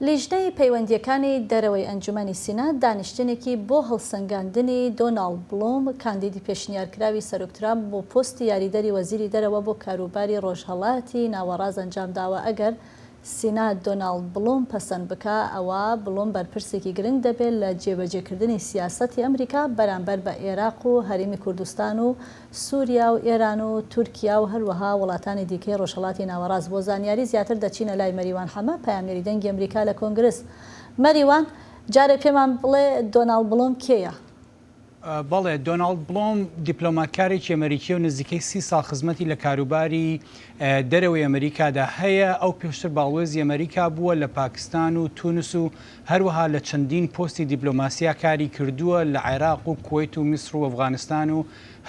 لیژنەی پەیوەندییەکانی دەرەوەی ئەنجومەنی سینات دانیشتنێکی بۆ هەڵسەنگاندنی دۆناڵد بڵوم، کاندیدی پێشنیارکراوی سەرۆک ترامپ بۆ پۆستی یاریدەری وەزیری دەرەوە بۆ کاروباری ڕۆژهەڵاتی ناوەڕاست ئەنجامداوە، ئەگەر سینات دۆناڵد بڵوم پەسەند بکا، ئەوا بڵوم بەرپرسێکی گرنگ دەبێت لە جێبەجێکردنی سیاسەتی ئەمریکا بەرامبەر بە ئێراق و هەرێمی کوردستان و سوریا و ئێران و تورکیا و هەروەها وڵاتانی دیکەی ڕۆژهەڵاتی ناوەڕاست. بۆ زانیاری زیاتر دەچینە لای مەریوان حەمە، پەیامنێری دەنگی ئەمریکا لە کۆنگرس. مەریوان، جارێ پێمان بڵێ دۆناڵد بڵوم کێیە؟ بەڵێ، دۆناڵد بڵۆم دیپلۆماتکارێکی ئەمەریکییە و نزیکەی سی ساڵ خزمەتی لە کاروباری دەرەوەی ئەمەریکادا هەیە. ئەو پێشتر باڵوێزی ئەمەریکا بووە لە پاکستان و تونس و هەروەها لە چەندین پۆستی دیپلۆماسیا کاری کردووە لە عێراق و کوەیت و میسر و ئەفغانستان و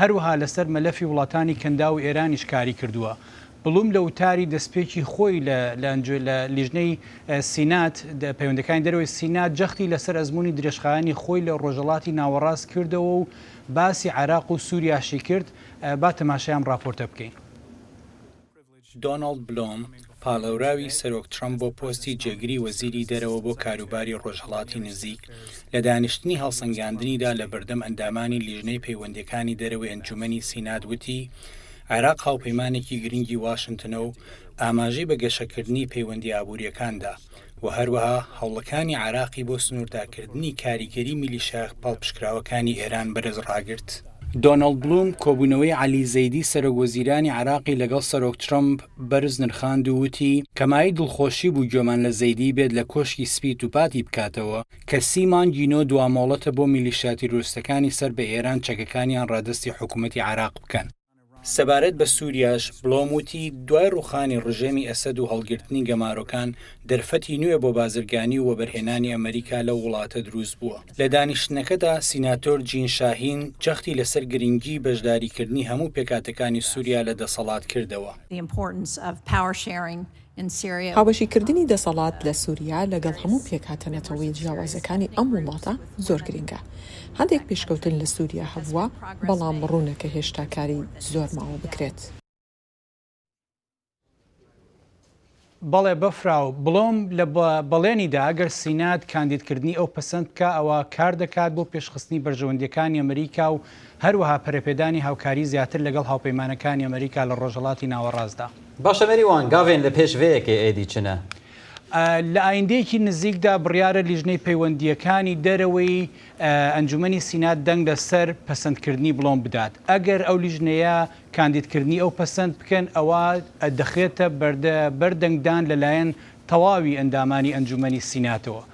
هەروەها لەسەر مەلەفی وڵاتانی کەنداو و ئێرانیش کاری کردووە. بڵوم لە وتاری دەستپێکی خۆی لە لە لیژنەی سینات پەیوەندەکانی دەرەوەی سینات جەختی لەسەر ئەزموونی درێژخایەنی خۆی لە ڕۆژهەڵاتی ناوەڕاست کردەوە و باسی عێراق و سووریاشی کرد. با تەماشای ئەم ڕاپۆرتە بکەین. دۆناڵد بلۆم، پاڵێوراوی سەرۆک ترەمپ بۆ پۆستی جێگری وەزیری دەرەوە بۆ کاروباری ڕۆژهەڵاتی نزیک، لە دانیشتنی هەڵسەنگاندنیدا لە بەردەم ئەندامانی لیژنەی پەیوەندییەکانی دەرەوەی ئەنجومەنی سینات وتی، عێراق هاوپەیمانێکی گرنگی واشنتنە و ئاماژەی بە گەشەکردنی پەیوەندییە ئابوورییەکان دا و هەروەها هەوڵەکانی عێراقی بۆ سنووردارکردنی کاریگەری میلیشیا پاڵپشتکراوەکانی ئێران بەرز ڕاگرت. دۆناڵد بلوم کۆبوونەوەی عەلی زەیدی سەرۆک وەزیرانی عێراقی لەگەڵ سەرۆک ترەمپ بەرز نرخاند و وتی، کە مایەی دڵخۆشی بوو گوێمان لە زەیدی بێت لە کۆشکی سپی دووپاتی بکاتەوە کە سی مانگی نۆ دوا مۆڵەتە بۆ میلیشیا تیرۆریستەکانی سەر بە ئێران چەکەکانیان ڕادەستی حکوومەتی عێراق بکەن. سەبارەت بە سووریاش، بلۆم وتی، دوای ڕووخانی ڕژێمی ئەسەد و هەڵگرتنی گەمارۆکان، دەرفەتی نوێ بۆ بازرگانی و وەبەرهێنانی ئەمەریکا لەو وڵاتە دروست بووە. لە دانیشتنەکەدا سیناتۆر جین شاهین جەختی لەسەر گرنگیی بەشداریکردنی هەموو پێکهاتەکانی سووریا لە دەسەڵات کردەوە. هاوبەشیکردنی دەسەڵات لە سووریا لەگەڵ هەموو پێکهاتە نەتەوەیە جیاوازەکانی ئەم وڵاتە زۆر گرنگە. هەندێک پێشکەوتن لە سووریا هەبووە، بەڵام ڕوونە کە هێشتا کاری زۆر ماوە بکرێت. بەڵێ بەفراو، بڵۆم لە بەڵێنیدا ئەگەر سینات کاندیدکردنی ئەو پەسەند بکا ئەوا کار دەکات بۆ پێشخستنی بەرژەوەندییەکانی ئەمریکا و هەروەها پەرەپێدانی هاوکاری زیاتر لەگەڵ هاوپەیمانەکانی ئەمریکا لە ڕۆژهەڵاتی ناوەڕاستدا. باشە مەریوان، گاڤێن لە پێش ڤێ یەکێ ئێدی چنە؟ لە ئایندەیەکی نزیکدا بڕیارە لیژنەی پەیوەندییەکانی دەرەوەی ئەنجومەنی سینات دەنگ لەسەر پەسەندکردنی بڵۆم بدات. ئەگەر ئەو لیژنەیە کاندیدکردنی ئەو پەسەند بکەن ئەوا دەخرێتە بەر دەنگدان لەلایەن تەواوی ئەندامانی ئەنجومەنی سیناتەوە.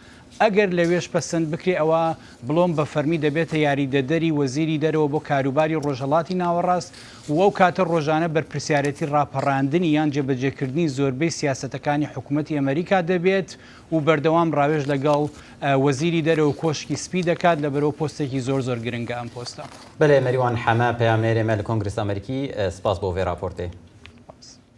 ئەگەر لەوێش پەسەند بکرێ ئەوا بڵۆم بە فەرمی دەبێتە یاریدەدەری وەزیری دەرەوە بۆ کاروباری ڕۆژهەڵاتی ناوەڕاست و ئەو کاتە ڕۆژانە بەرپرسیارێتی ڕاپەڕاندنی یان جێبەجێکردنی زۆربەی سیاسەتەکانی حکومەتی ئەمەریکا دەبێت و بەردەوام ڕاوێژ لەگەڵ وەزیری دەرەوە و کۆشکی سپی دەکات لەبەرئەوە پۆستێکی زۆر زۆر گرنگە ئەم پۆستە. بەلێ مەریوان حەمە پەیامنێرێ مە لە کۆنگرس ئەمەریکی سپاس بۆ ڤێ راپۆرتێ.